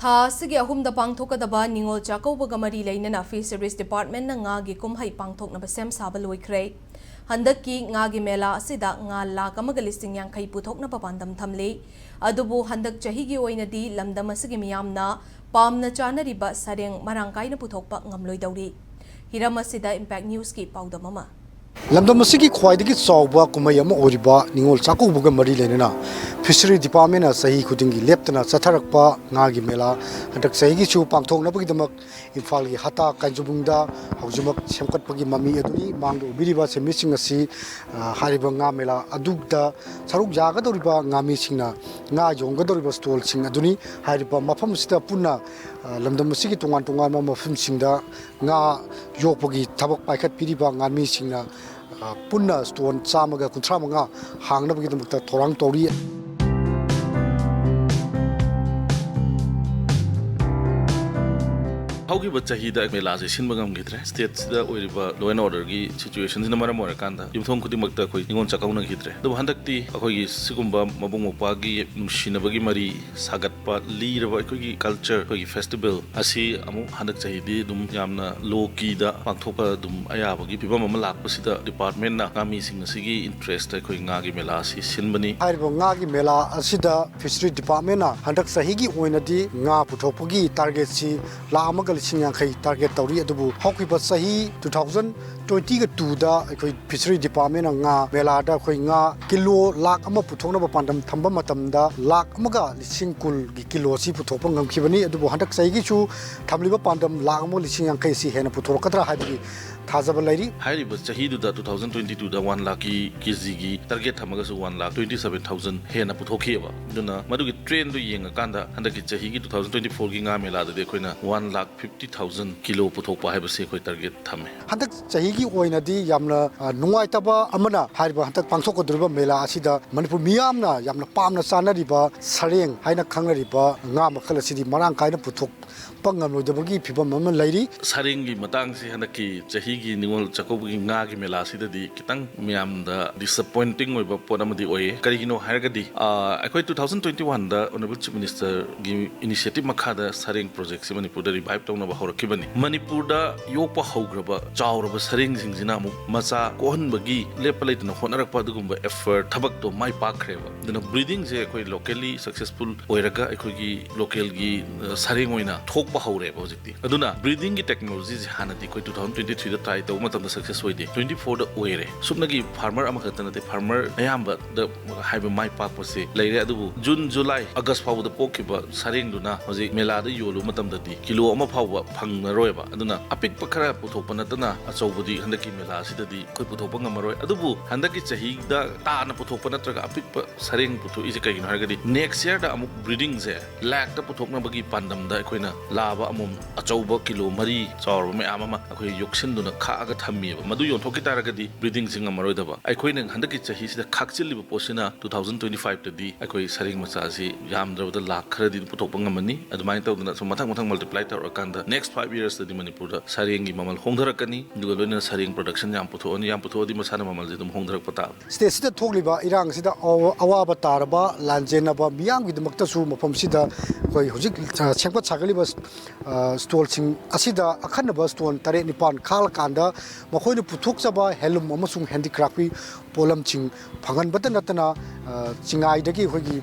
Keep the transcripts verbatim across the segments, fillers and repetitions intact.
ꯊꯥ ꯑꯁꯤꯒꯤ ꯑꯍꯨꯝꯗ ꯄꯥꯡꯊꯣꯛꯀꯗꯕ ꯅꯤꯉꯣꯜ ꯆꯥꯛꯀꯧꯕꯒ ꯃꯔꯤ ꯂꯩꯅꯅ Fisheries Departmentꯅ ꯉꯥꯒꯤ ꯀꯨꯝꯍꯩ ꯄꯥꯡꯊꯣꯛꯅꯕ ꯁꯦꯝ ꯁꯥꯕ ꯂꯣꯏꯈ꯭ꯔꯦ꯫ ꯍꯟꯗꯛꯀꯤ ꯉꯥꯒꯤ ꯃꯦꯂꯥ ꯑꯁꯤꯗ ꯉꯥ ꯂꯥꯈ ꯑꯃꯒ ꯂꯤꯁꯤꯡ ꯌꯥꯡꯈꯩ ꯄꯨꯊꯣꯛꯅꯕ ꯄꯥꯟꯗꯝ ꯊꯝꯂꯤ꯫ ꯑꯗꯨꯕꯨ ꯍꯟꯗꯛ ꯆꯍꯤꯒꯤ ꯑꯣꯏꯅꯗꯤ ꯂꯝꯗꯝ ꯑꯁꯤꯒꯤ ꯃꯤꯌꯥꯝꯅ ꯄꯥꯝꯅ ꯆꯥꯅꯔꯤꯕ ꯁꯔꯦꯡ ꯃꯔꯥꯡ ꯀꯥꯏꯅ ꯄꯨꯊꯣꯛꯄ ꯉꯝꯂꯣꯏꯗꯧꯔꯤ꯫ ꯍꯤꯔꯝ ꯑꯁꯤꯗ Impact Newsꯀꯤ ꯄꯥꯎꯗꯝ ꯑꯃ꯫ ꯂꯝꯗꯝ ꯑꯁꯤꯒꯤ ꯈ꯭ꯋꯥꯏꯗꯒꯤ ꯆꯥꯎꯕ ꯀꯨꯝꯍꯩ ꯑꯃ ꯑꯣꯏꯔꯤꯕ ꯅꯤꯉꯣꯜ ꯆꯥꯛꯀꯧꯕꯒ ꯃꯔꯤ ꯂꯩꯅꯅ Fishery Departmentꯅ ꯆꯍꯤ ꯈꯨꯗꯤꯡꯒꯤ ꯂꯦꯞꯇꯅ ꯆꯠꯊꯔꯛꯄ ꯉꯥꯒꯤ ꯃꯦꯂꯥ ꯍꯟꯗꯛ ꯆꯍꯤꯒꯤꯁꯨ ꯄꯥꯡꯊꯣꯛꯅꯕꯒꯤꯗꯃꯛ ꯏꯝꯐꯥꯜꯒꯤ ꯍꯇꯥ ꯀꯥꯏꯟꯖꯕꯨꯡꯗ ꯍꯧꯖꯤꯛꯃꯛ ꯁꯦꯝꯒꯠꯄꯒꯤ ꯃꯃꯤ ꯑꯗꯨꯅꯤ꯫ ꯃꯥꯡꯗ ꯎꯕꯤꯔꯤꯕ ꯁꯦꯟꯃꯤꯁꯤꯡ ꯑꯁꯤ, ꯑ, ꯍꯥꯏꯔꯤꯕ ꯉꯥ ꯃꯦꯂꯥ ꯑꯗꯨꯗ ꯁꯔꯨꯛ ꯌꯥꯒꯗꯧꯔꯤꯕ ꯉꯥꯃꯤꯁꯤꯡꯅ ꯉꯥ ꯌꯣꯟꯒꯗꯧꯔꯤꯕ stallꯁꯤꯡ ꯑꯗꯨꯅꯤ꯫ ꯍꯥꯏꯔꯤꯕ ꯃꯐꯝ ꯑꯁꯤꯗ ꯄꯨꯟꯅ, ꯑ, ꯂꯝꯗꯝ ꯑꯁꯤꯒꯤ ꯇꯣꯉꯥꯟ ꯇꯣꯉꯥꯟꯕ ꯃꯐꯝꯁꯤꯡꯗ ꯉꯥ ꯌꯣꯛꯄꯒꯤ ꯊꯕꯛ ꯄꯥꯏꯈꯠꯄꯤꯔꯤꯕ ꯉꯥꯃꯤꯁꯤꯡꯅ, ꯑ, ꯄꯨꯟꯅ stall ꯆꯥꯝꯃꯒ ꯀꯨꯟꯊ꯭ꯔꯥ ꯃꯉꯥ ꯍꯥꯡꯅꯕꯒꯤꯗꯃꯛꯇ ꯊꯧꯔꯥꯡ ꯇꯧꯔꯤ꯫ ꯍꯧꯈꯤꯕ ꯆꯍꯤꯗ ꯃꯦꯂꯥꯁꯦ ꯁꯤꯟꯕ ꯉꯝꯈꯤꯗ꯭ꯔꯦ꯫ Stateꯁꯤꯗ ꯑꯣꯏꯔꯤꯕ law and orderꯒꯤ situationꯁꯤꯅ ꯃꯔꯝ ꯑꯣꯏꯔꯀꯥꯟꯗ ꯌꯨꯝꯊꯣꯡ ꯈꯨꯗꯤꯡꯃꯛꯇ ꯑꯩꯈꯣꯏ ꯅꯤꯉꯣꯜ ꯆꯥꯛꯀꯧꯅꯈꯤꯗ꯭ꯔꯦ꯫ ꯑꯗꯨꯕꯨ ꯍꯟꯗꯛꯇꯤ ꯑꯩꯈꯣꯏꯒꯤ ꯁꯤꯒꯨꯝꯕ ꯃꯕꯨꯡ ꯃꯧꯄ꯭ꯋꯥꯒꯤ ꯅꯨꯡꯁꯤꯅꯕꯒꯤ ꯃꯔꯤ ꯁꯥꯒꯠꯄ, ꯂꯤꯔꯕ ꯑꯩꯈꯣꯏꯒꯤ culture, ꯑꯩꯈꯣꯏꯒꯤ festival ꯑꯁꯤ ꯑꯃꯨꯛ ꯍꯟꯗꯛ ꯆꯍꯤꯗꯤ ꯑꯗꯨꯝ ꯌꯥꯝꯅ low keyꯗ ꯄꯥꯡꯊꯣꯛꯄ ꯑꯗꯨꯝ ꯑꯌꯥꯕꯒꯤ ꯐꯤꯕꯝ ꯑꯃ ꯂꯥꯛꯄꯁꯤꯗ departmentꯅ ꯉꯥꯃꯤꯁꯤꯡ ꯑꯁꯤꯒꯤ interestꯇ ꯑꯩꯈꯣꯏ ꯉꯥꯒꯤ ꯃꯦꯂꯥ ꯑꯁꯤ ꯁꯤꯟꯕꯅꯤ꯫ ꯍꯥꯏꯔꯤꯕ ꯉꯥꯒꯤ ꯃꯦꯂꯥ ꯑꯁꯤꯗ Fishery Departmentꯅ ꯍꯟꯗꯛ ꯆꯍꯤꯒꯤ ꯑꯣꯏꯅꯗꯤ ꯉꯥ ꯄꯨꯊꯣꯛꯄꯒꯤ targetꯁꯤ ꯂꯥꯈ ꯑꯃꯒ ꯂꯤꯁꯤꯡ ꯌꯥꯡꯈꯩ target ꯇꯧꯔꯤ꯫ ꯑꯗꯨꯕꯨ ꯍꯧꯈꯤꯕ ꯆꯍꯤ two thousand twenty twoꯗ ꯑꯩꯈꯣꯏ Fishery Departmentꯅ ꯉꯥ ꯃꯦꯂꯥꯗ ꯑꯩꯈꯣꯏ ꯉꯥ ꯀꯤꯂꯣ ꯂꯥꯈ ꯑꯃ ꯄꯨꯊꯣꯛꯅꯕ ꯄꯥꯟꯗꯝ ꯊꯝꯕ ꯃꯇꯝꯗ ꯂꯥꯈ ꯑꯃꯒ ꯂꯤꯁꯤꯡ ꯀꯨꯟꯒꯤ ꯀꯤꯂꯣ ꯑꯁꯤ ꯄꯨꯊꯣꯛꯄ ꯉꯝꯈꯤꯕꯅꯤ꯫ ꯑꯗꯨꯕꯨ ꯍꯟꯗꯛ ꯆꯍꯤꯒꯤꯁꯨ ꯊꯝꯂꯤꯕ ꯄꯥꯟꯗꯝ ꯂꯥꯈ ꯑꯃꯒ ꯂꯤꯁꯤꯡ ꯌꯥꯡꯈꯩ ꯑꯁꯤ ꯍꯦꯟꯅ ꯄꯨꯊꯣꯔꯛꯀꯗ꯭ꯔꯥ ꯍꯥꯏꯕꯒꯤ ꯊꯥꯖꯕ ꯂꯩꯔꯤ꯫ ꯍꯥꯏꯔꯤꯕ ꯆꯍꯤꯗꯨꯗ two thousand twenty twoꯗ one ꯂꯥꯈꯀꯤ KGꯒꯤ target ꯊꯝꯃꯒꯁꯨ one lakh twenty seven thousand ꯍꯦꯟꯅ ꯄꯨꯊꯣꯛꯈꯤꯑꯕ꯫ ꯑꯗꯨꯅ ꯃꯗꯨꯒꯤ trendꯗꯨ ꯌꯦꯡꯉꯀꯥꯟꯗ ꯍꯟꯗꯛꯀꯤ ꯆꯍꯤꯒꯤ two thousand twenty fourꯒꯤ ꯉꯥ ꯃꯦꯂꯥꯗꯗꯤ ꯑꯩꯈꯣꯏꯅ one lakh fifty thousand kilo ꯄꯨꯊꯣꯛꯄ ꯍꯥꯏꯕꯁꯤ ꯑꯩꯈꯣꯏ target ꯊꯝꯃꯦ꯫ ꯍꯟꯗꯛ ꯆꯍꯤꯒꯤ ꯑꯣꯏꯅꯗꯤ ꯌꯥꯝꯅ, ꯑ, ꯅꯨꯡꯉꯥꯏꯇꯕ ꯑꯃꯅ ꯍꯥꯏꯔꯤꯕ ꯍꯟꯗꯛ ꯄꯥꯡꯊꯣꯛꯀꯗꯧꯔꯤꯕ ꯃꯦꯂꯥ ꯑꯁꯤꯗ ꯃꯅꯤꯄꯨꯔ ꯃꯤꯌꯥꯝꯅ ꯌꯥꯝꯅ ꯄꯥꯝꯅ ꯆꯥꯅꯔꯤꯕ ꯁꯔꯦꯡ ꯍꯥꯏꯅ ꯈꯪꯅꯔꯤꯕ ꯉꯥ ꯃꯈꯜ ꯑꯁꯤꯗꯤ ꯃꯔꯥꯡ ꯀꯥꯏꯅ ꯄꯨꯊꯣꯛꯄ ꯉꯝꯂꯣꯏꯗꯕꯒꯤ ꯐꯤꯕꯝ ꯑꯃ ꯂꯩꯔꯤ꯫ ꯁꯔꯦꯡꯒꯤ ꯃꯇꯥꯡꯁꯤ ꯍꯟꯗꯛꯀꯤ ꯆꯍꯤꯒꯤ ꯅꯤꯉꯣꯜ ꯆꯥꯛꯀꯧꯕꯒꯤ ꯉꯥꯒꯤ ꯃꯦꯂꯥꯁꯤꯗꯗꯤ ꯈꯤꯇꯪ ꯃꯌꯥꯝꯗ disappointing ꯑꯣꯏꯕ ꯄꯣꯠ ꯑꯃꯗꯤ ꯑꯣꯏꯌꯦ꯫ ꯀꯔꯤꯒꯤꯅꯣ ꯍꯥꯏꯔꯒꯗꯤ, ꯑ, ꯑꯩꯈꯣꯏ two thousand twenty one ꯗ Honourable Chief Minister ꯒꯤ initiative ꯃꯈꯥꯗ ꯁꯔꯦꯡ project ꯁꯤ ꯃꯅꯤꯄꯨꯔꯗ revive ꯇꯧꯅꯕ ꯍꯧꯔꯛꯈꯤꯕꯅꯤ꯫ ꯃꯅꯤꯄꯨꯔꯗ ꯌꯣꯛꯄ ꯍꯧꯈ꯭ꯔꯕ ꯆꯥꯎꯔꯕ ꯁꯔꯦꯡꯁꯤꯡꯁꯤꯅ ꯑꯃꯨꯛ ꯃꯆꯥ ꯀꯣꯛꯍꯟꯕꯒꯤ ꯂꯦꯞꯄ ꯂꯩꯇꯅ ꯍꯣꯠꯅꯔꯛꯄ ꯑꯗꯨꯒꯨꯝꯕ effort, ꯊꯕꯛꯇꯣ ꯃꯥꯏ ꯄꯥꯛꯈ꯭ꯔꯦꯕ꯫ ꯑꯗꯨꯅ breeding ꯁꯦ ꯑꯩꯈꯣꯏ locally successful ꯑꯣꯏꯔꯒ ꯑꯩꯈꯣꯏꯒꯤ local ꯒꯤ, ꯑ, ꯁꯔꯦꯡ ꯑꯣꯏꯅ ꯊꯣꯛꯄ ꯍꯧꯔꯦꯕ ꯍꯧꯖꯤꯛꯇꯤ꯫ ꯑꯗꯨꯅ breeding ꯒꯤ technology ꯁꯦ ꯍꯥꯟꯅꯗꯤ ꯑꯩꯈꯣꯏ two thousand twenty three ꯗ try ꯇꯧꯕ ꯃꯇꯝꯗ success ꯑꯣꯏꯗꯦ, twenty four ꯗ ꯑꯣꯏꯔꯦ꯫ ꯁꯨꯞꯅꯒꯤ farmer ꯑꯃꯈꯛꯇ ꯅꯠꯇꯦ, farmer ꯑꯌꯥꯝꯕꯗ ꯍꯥꯏꯕ ꯃꯥꯏ ꯄꯥꯛꯄꯁꯦ ꯂꯩꯔꯦ꯫ ꯑꯗꯨꯕꯨ June, July, August ꯐꯥꯎꯕꯗ ꯄꯣꯛꯈꯤꯕ ꯁꯔꯦꯡꯗꯨꯅ ꯍꯧꯖꯤꯛ ꯃꯦꯂꯥꯗ ꯌꯣꯜꯂꯨꯕ ꯃꯇꯝꯗꯗꯤ ꯀꯤꯂꯣ ꯑꯃ ꯐꯥꯎꯕ ꯐꯪꯉꯔꯣꯏꯕ꯫ ꯑꯗꯨꯅ ꯑꯄꯤꯛꯄ ꯈꯔ ꯄꯨꯊꯣꯛꯄ ꯅꯠꯇꯅ ꯑꯆꯧꯕꯗꯤ ꯍꯟꯗꯛꯀꯤ ꯃꯦꯂꯥ ꯑꯁꯤꯗꯗꯤ ꯑꯩꯈꯣꯏ ꯄꯨꯊꯣꯛꯄ ꯉꯝꯃꯔꯣꯏ꯫ ꯑꯗꯨꯕꯨ ꯍꯟꯗꯛꯀꯤ ꯆꯍꯤꯗ ꯇꯥꯅ ꯄꯨꯊꯣꯛꯄ ꯅꯠꯇ꯭ꯔꯒ ꯑꯄꯤꯛꯄ ꯁꯔꯦꯡ ꯄꯨꯊꯣꯛꯏꯁꯦ ꯀꯩꯒꯤꯅꯣ ꯍꯥꯏꯔꯒꯗꯤ, next year ꯗ ꯑꯃꯨꯛ breeding ꯁꯦ ꯂꯥꯛꯇ ꯄꯨꯊꯣꯛꯅꯕꯒꯤ ꯄꯥꯟꯗꯝꯗ ꯑꯩꯈꯣꯏꯅ ꯂꯥꯕ ꯑꯃꯣꯝ ꯑꯆꯧꯕ ꯀꯤꯂꯣ ꯃꯔꯤ ꯆꯥꯎꯔꯕ ꯃꯌꯥꯝ ꯑꯃ ꯑꯩꯈꯣꯏ ꯌꯣꯛꯁꯤꯟꯗꯨꯅ ꯈꯥꯛꯑꯒ ꯊꯝꯃꯤꯑꯕ꯫ ꯃꯗꯨ ꯌꯣꯟꯊꯣꯛꯈꯤ ꯇꯥꯔꯒꯗꯤ breeding ꯁꯤ ꯉꯝꯃꯔꯣꯏꯗꯕ꯫ ꯑꯩꯈꯣꯏꯅ ꯍꯟꯗꯛꯀꯤ ꯆꯍꯤꯁꯤꯗ ꯈꯥꯛꯆꯤꯜꯂꯤꯕ ꯄꯣꯠꯁꯤꯅ two thousand twenty five ꯇꯗꯤ ꯑꯩꯈꯣꯏ ꯁꯔꯦꯡ ꯃꯆꯥꯁꯤ ꯌꯥꯝꯗ꯭ꯔꯕꯗ ꯂꯥꯛ ꯈꯔꯗꯤ ꯄꯨꯊꯣꯛꯄ ꯉꯝꯃꯅꯤ꯫ ꯑꯗꯨꯃꯥꯏꯅ ꯇꯧꯗꯅ ꯁꯨꯝ ꯃꯊꯪ ꯃꯊꯪ multiply ꯇꯧꯔꯀꯥꯟꯗ next five years ꯇꯗꯤ ꯃꯅꯤꯄꯨꯔꯗ ꯁꯔꯦꯡꯒꯤ ꯃꯃꯜ ꯍꯣꯡꯊꯔꯛꯀꯅꯤ꯫ ꯑꯗꯨꯒ ꯂꯣꯏꯅꯅ ꯁꯔꯦꯡ production ꯌꯥꯝ ꯄꯨꯊꯣꯛꯑꯅꯤ꯫ ꯌꯥꯝ ꯄꯨꯊꯣꯛꯑꯗꯤ ꯃꯁꯥꯅ ꯃꯃꯜꯁꯦ ꯑꯗꯨꯝ ꯍꯣꯡꯊꯔꯛꯄ ꯇꯥꯕꯅꯤ꯫ State ꯁꯤꯗ ꯊꯣꯛꯂꯤꯕ ꯏꯔꯥꯡꯁꯤꯗ ꯑꯋꯥ-, ꯑꯋꯥꯕ ꯇꯥꯔꯕ ꯂꯥꯟꯖꯦꯟꯅꯕ ꯃꯤꯌꯥꯝꯒꯤꯗꯃꯛꯇꯁꯨ ꯃꯐꯝꯁꯤꯗ ꯑꯩꯈꯣꯏ ꯍꯧꯖꯤꯛ, ꯑ, ꯁꯦꯝꯒꯠ ꯁꯥꯒꯠꯂꯤꯕ, ꯑ, stall ꯁꯤꯡ ꯑꯁꯤꯗ ꯑꯈꯟꯅꯕ stall ꯇꯔꯦꯠ ꯅꯤꯄꯥꯟ ꯈꯥꯛꯂꯀꯥꯟꯗ ꯃꯈꯣꯏꯅ ꯄꯨꯊꯣꯛꯆꯕ handloom ꯑꯃꯁꯨꯡ handicraft ꯀꯤ ꯄꯣꯠꯂꯝꯁꯤꯡ ꯐꯪꯍꯟꯕꯇ ꯅꯠꯇꯅ, ꯑ, ꯆꯤꯡꯉꯥꯏꯗꯒꯤ ꯑꯩꯈꯣꯏꯒꯤ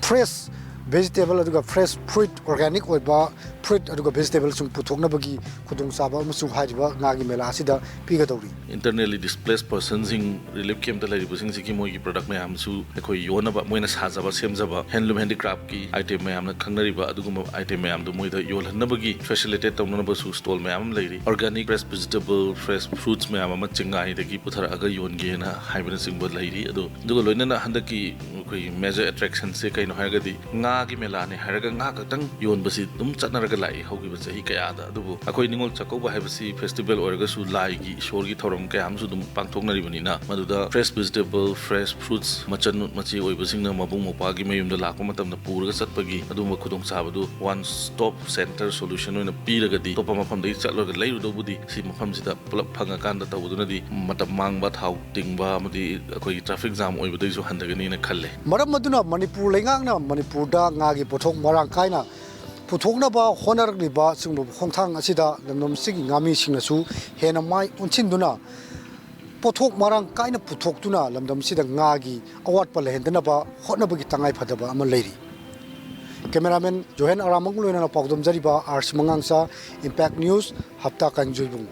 fresh vegetable ꯑꯗꯨꯒ fresh fruit, organic ꯑꯣꯏꯕ fruit ꯑꯗꯨꯒ vegetable ꯁꯤꯡ ꯄꯨꯊꯣꯛꯅꯕꯒꯤ ꯈꯨꯗꯣꯡꯆꯥꯕ ꯑꯃꯁꯨ ꯍꯥꯏꯔꯤꯕ ꯉꯥꯒꯤ ꯃꯦꯂꯥ ꯑꯁꯤꯗ ꯄꯤꯒꯗꯧꯔꯤ꯫ Internally displaced person ꯁꯤꯡ, relief camp ꯇ ꯂꯩꯔꯤꯕꯁꯤꯡꯁꯤꯒꯤ ꯃꯣꯏꯒꯤ product ꯃꯌꯥꯝꯁꯨ ꯑꯩꯈꯣꯏ ꯌꯣꯟꯅꯕ, ꯃꯣꯏꯅ ꯁꯥꯖꯕ ꯁꯦꯝꯖꯕ handloom handicraft ꯀꯤ item ꯃꯌꯥꯝꯅ ꯈꯪꯅꯔꯤꯕ ꯑꯗꯨꯒꯨꯝꯕ item ꯃꯌꯥꯝꯗꯨ ꯃꯣꯏꯗ ꯌꯣꯜꯍꯟꯅꯕꯒꯤ facilitate ꯇꯧꯅꯅꯕꯁꯨ stall ꯃꯌꯥꯝ ꯑꯃ ꯂꯩꯔꯤ꯫ Organic fresh vegetable, fresh fruits ꯃꯌꯥꯝ ꯑꯃ ꯆꯤꯡꯉꯥꯏꯗꯒꯤ ꯄꯨꯊꯔꯛꯑꯒ ꯌꯣꯟꯒꯦꯅ ꯍꯥꯏꯕꯅꯆꯤꯡꯕ ꯂꯩꯔꯤ꯫ ꯑꯗꯨ, ꯑꯗꯨꯒ ꯂꯣꯏꯅꯅ ꯍꯟꯗꯛꯀꯤ ꯑꯩꯈꯣꯏꯒꯤ major attraction ꯁꯦ ꯀꯩꯅꯣ ꯍꯥꯏꯔꯒꯗꯤ ꯉꯥ ꯉꯥꯒꯤ ꯃꯦꯂꯥꯅꯦ ꯍꯥꯏꯔꯒ ꯉꯥ ꯈꯛꯇꯪ ꯌꯣꯟꯕꯁꯤ ꯑꯗꯨꯝ ꯆꯠꯅꯔꯒ ꯂꯥꯛꯏ ꯍꯧꯈꯤꯕ ꯆꯍꯤ ꯀꯌꯥꯗ꯫ ꯑꯗꯨꯕꯨ ꯑꯩꯈꯣꯏ ꯅꯤꯉꯣꯜ ꯆꯥꯛꯀꯧꯕ ꯍꯥꯏꯕꯁꯤ ꯐꯦꯁꯇꯤꯚꯦꯜ ꯑꯣꯏꯔꯒꯁꯨ ꯂꯥꯏꯒꯤ, ꯏꯁꯣꯔꯒꯤ ꯊꯧꯔꯝ ꯀꯌꯥ ꯑꯃꯁꯨ ꯑꯗꯨꯝ ꯄꯥꯡꯊꯣꯛꯅꯔꯤꯕꯅꯤꯅ, ꯃꯗꯨꯗ ꯐ꯭ꯔꯦꯁ ꯚꯤꯖꯤꯇꯦꯕꯜ, ꯐ꯭ꯔꯦꯁ ꯐ꯭ꯔꯨꯠꯁ, ꯃꯆꯟ ꯃꯆꯤ ꯑꯣꯏꯕꯁꯤꯡꯅ ꯃꯕꯨꯡ ꯃꯧꯄ꯭ꯋꯥꯒꯤ ꯃꯌꯨꯝꯗ ꯂꯥꯛꯄ ꯃꯇꯝꯗ ꯄꯨꯔꯒ ꯆꯠꯄꯒꯤ ꯑꯗꯨꯒꯨꯝꯕ ꯈꯨꯗꯣꯡꯆꯥꯕꯗꯨ ꯋꯥꯟ ꯁ꯭ꯇꯣꯞ ꯁꯦꯟꯇꯔ ꯁꯣꯂꯨꯁꯟ ꯑꯣꯏꯅ ꯄꯤꯔꯒꯗꯤ, ꯑꯇꯣꯞꯄ ꯃꯐꯝꯗꯒꯤ ꯆꯠꯂꯒ ꯂꯩꯔꯨꯗꯧꯕꯨꯗꯤ ꯁꯤ ꯃꯐꯝꯁꯤꯗ ꯄꯨꯂꯞ ꯐꯪꯉꯀꯥꯟꯗ ꯇꯧꯕꯗꯨꯅꯗꯤ ꯃꯇꯝ ꯃꯥꯡꯕ, ꯊꯥꯎ ꯇꯤꯡꯕ ꯑꯃꯗꯤ ꯑꯩꯈꯣꯏꯒꯤ ꯇ꯭ꯔꯥꯐꯤꯛ ꯖꯥꯝ ꯑꯣꯏꯕꯗꯒꯤꯁꯨ ꯍꯟꯊꯒꯅꯤꯅ ꯈꯜꯂꯦ꯫ ꯃꯔꯝ ꯑꯗꯨꯅ ꯃꯅꯤꯄꯨꯔ ꯂꯩꯉꯥꯛꯅ ꯃꯅꯤꯄꯨꯔꯗ ꯉꯥꯒꯤ ꯄꯣꯠꯊꯣꯛ ꯃꯔꯥꯡ ꯀꯥꯏꯅ ꯄꯨꯊꯣꯛꯅꯕ ꯍꯣꯠꯅꯔꯛꯂꯤꯕ ꯁꯤꯒꯨꯝꯂꯕ ꯈꯣꯡꯊꯥꯡ ꯑꯁꯤꯗ ꯂꯝꯗꯝ ꯑꯁꯤꯒꯤ ꯉꯥꯃꯤꯁꯤꯡꯅꯁꯨ ꯍꯦꯟꯅ ꯃꯥꯏ ꯑꯣꯟꯁꯤꯟꯗꯨꯅ ꯄꯣꯠꯊꯣꯛ ꯃꯔꯥꯡ ꯀꯥꯏꯅ ꯄꯨꯊꯣꯛꯇꯨꯅ ꯂꯝꯗꯝ ꯑꯁꯤꯗ ꯉꯥꯒꯤ ꯑꯋꯥꯠꯄ ꯂꯩꯍꯟꯗꯅꯕ ꯍꯣꯠꯅꯕꯒꯤ ꯇꯉꯥꯏ ꯐꯗꯕ ꯑꯃ ꯂꯩꯔꯤ꯫ ꯀꯦꯃꯦꯔꯥꯃꯦꯟ ꯖꯣꯍꯦꯟ ꯑꯔꯥꯃꯪ ꯂꯣꯏꯅꯅ ꯄꯥꯎꯗꯝꯖꯔꯤꯕ ꯑꯥꯔ ꯁꯤ ꯃꯉꯥꯡꯆꯥ, ꯏꯝꯄꯦꯛ ꯅ꯭ꯌꯨꯁ, ꯍꯞꯇꯥ ꯀꯥꯡꯖꯩꯕꯨꯡ꯫